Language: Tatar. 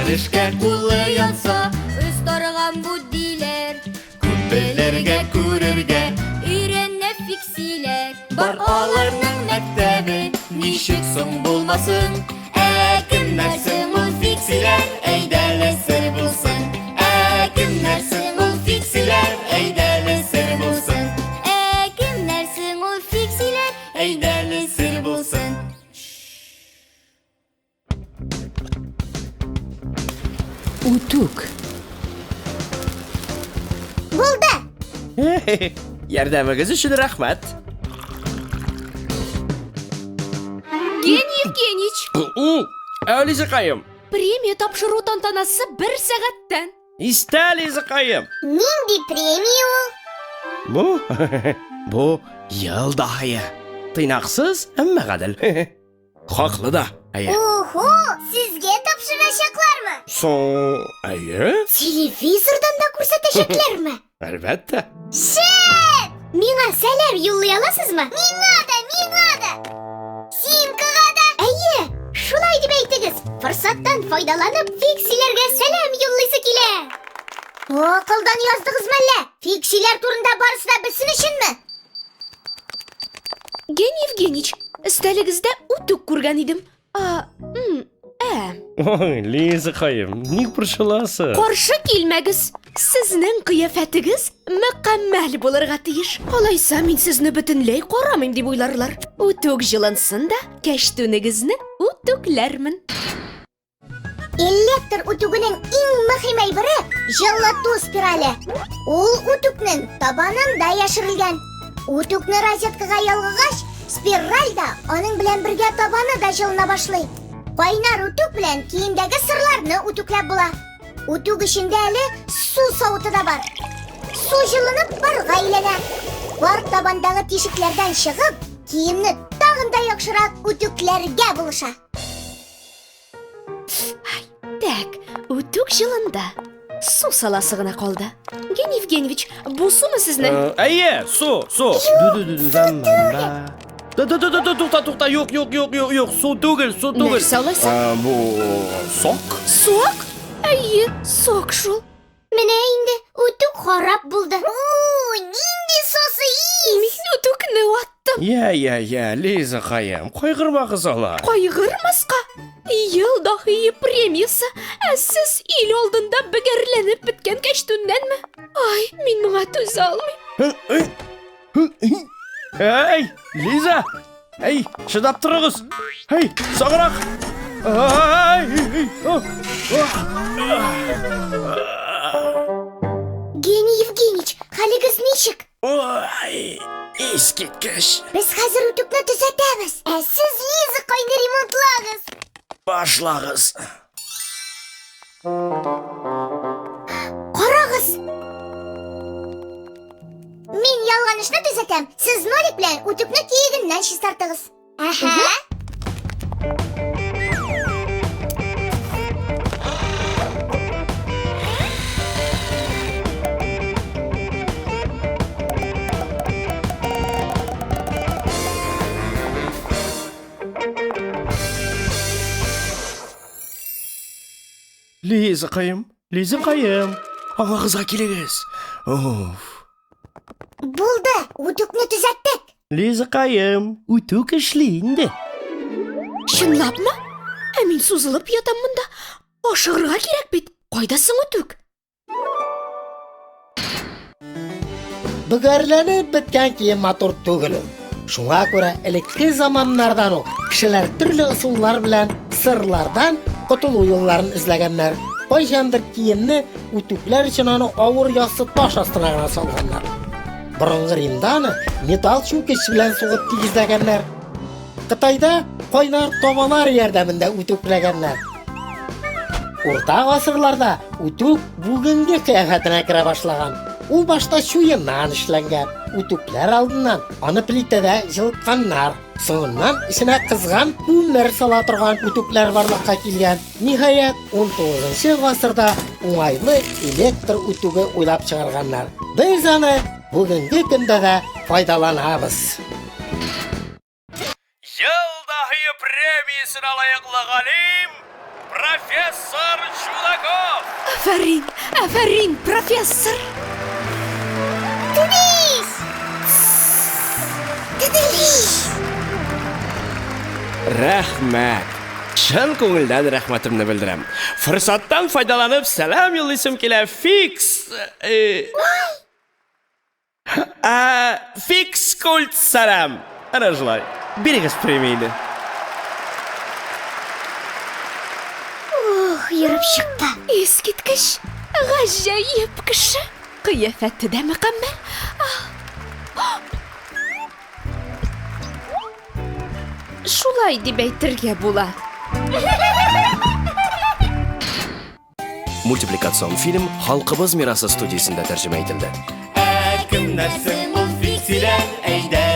Берәр эшкә кулы янса, Остарган бу диләр. Күп белергә, күрергә Өйрәнә фиксиләр. Бар аларның мәктәбе, ничек соң булмасын? Ә кемнәр соң ул фиксиләр, әйдәле сер булсын. Ә кемнәр соң ул фиксиләр, әйдәле сер булсын. Ә кемнәр соң ул фиксиләр? Әйдәле сер булсын. Үтүк. Булды! Ярдәмегез өчен рәхмәт. Гений Евгеньевич, Ә, Лизакаем. премия тапшыру тантанасы бер сәгатьтән. Истә, Лизакаем. Нинди премия ул? Бу, бу ел даһие. Тыйнаксыз, әмма гадел. Хаклы да, әйе. Охо, сезгә тапшырачаклармы? Соң, әйе, Телевизордан да күрсәтәчәкләрме? әлбәттә. Шәп! Миңа сәлам юллый аласызмы? Миңа да, миңа да! Симкага да! Әйе, шулай дип әйтегез. Форсаттан файдаланып, фиксиләргә сәлам юллыйсы килә. Акылдан яздыгызмы әллә? Фиксиләр турында барысы да белсен өченме? Гений Евгеньевич, өстәлегездә үтүк күргән идем. А, м, ә. Ой, Лизакаем, ник борчыласыз? Каршы килмәгез. Сезнең кыяфәтегез мөкәммәл булырга тиеш. Алайса мин сезне бөтенләй карамыйм дип уйларлар. Үтүк җылынсын да, кәчтүнегезне үтүкләрмен. Электр үтүгенең иң мөһим әйбере җылыту спирале. Ул үтүкнең табанында яшерелгән. Үтүкне розеткага ялгагач, спираль да аның белән бергә табаны да җылына башлый. Кайнар үтүк белән киемдәге сырларны үтүкләп була. Үтүк эчендә әле су савыты да бар. Су җылынып парга әйләнә. Пар табандагы тишекләрдән чыгып, киемне тагын да яхшырак үтүкләргә булыша. Так, үтүк җылынды. Су саласы гына калды. Гений Евгеньевич, бу сумы сезнең? Әйе, су, су. Ду-ду-ду-ду-ду, Тукта, тукта, юк, юк, юк, юк, юк, су түгел, су түгел. Нәрсә алайса? Бу сок? Сок? Әйе, сок шул. Менә инде үтүк харап булды. У, нинди сосы ис! Мин үтүкне ваттым. Я, я, я, Лизакаем, кайгырмагыз алай. Кайгырмаска. Ел даһие премиясе. Ә сез ил алдында бөгәрләнеп беткән кәчтүннәнме? Ай, мин моңа түзә алмыйм. Әй, Лиза! Әй, чыдап торыгыз! Әй, саграк! Ай! Гений Евгеньевич, хәлегез ничек? Ой, искиткеч! Без хәзер үтүкне төзәтәбез. Ә сез Лиза кайны ремонтлагыз. Башлагыз! Карагыз! Мин ялганышны төзәтәм. Сез нолик белән үтүкне киегеннән чистартыгыз. Әһә. Лизакаем, Лизакаем, аңагызга килегез. Уф. Булды, үтүкне төзәттек. Лизакаем, үтүк эшли инде. Чынлапмы? Ә мин сузылып ятам монда. Ашыгырга кирәк бит. Кайда соң үтүк? Бөгәрләнеп беткән кием матур түгел ул. Шуңа күрә элекке заманнардан ук кешеләр төрле ысуллар белән сырлардан котылу юлларын эзләгәннәр. Кайчандыр киемне үтүкләр өчен аны авыр яссы таш астына гына салганнар. Борынгы Римда аны металл чүкеч белән сугып тигезләгәннәр. Кытайда кайнар табалар ярдәмендә үтүкләгәннәр. Урта гасырларда үтүк бүгенге кыяфәтенә керә башлаган. Ул башта чуеннан эшләнгән. Үтүкләр алдыннан аны плитәдә җылытканнар. Соңыннан эченә кызган күмер сала торган үтүкләр барлыкка килгән. Ниһаять, 19 гасырда уңайлы электр үтүге уйлап чыгарганнар. Без аны бүгенге көндә дә файдаланабыз. Ел даһие премиясенә лаеклы галим, профессор Чудаков! Афәрин, афәрин, профессор! Тудис! Тудис! Рәхмәт. Чын күңелдән рәхмәтемне белдерәм. Форсаттан файдаланып сәлам юллыйсым килә фикс. Э, ә, фикс культ сәлам. Әнә шулай. Бирегез премияне. Ух, ерып чыкты. Искиткеч, гаҗәеп кеше. Кыяфәте дә мөкәммәл. Шулай дип әйтергә була. Мультипликацион фильм Халкыбыз мирасы студиясендә тәрҗемә ителде. Ә кемнәр соң ул фиксиләр? Әйдә.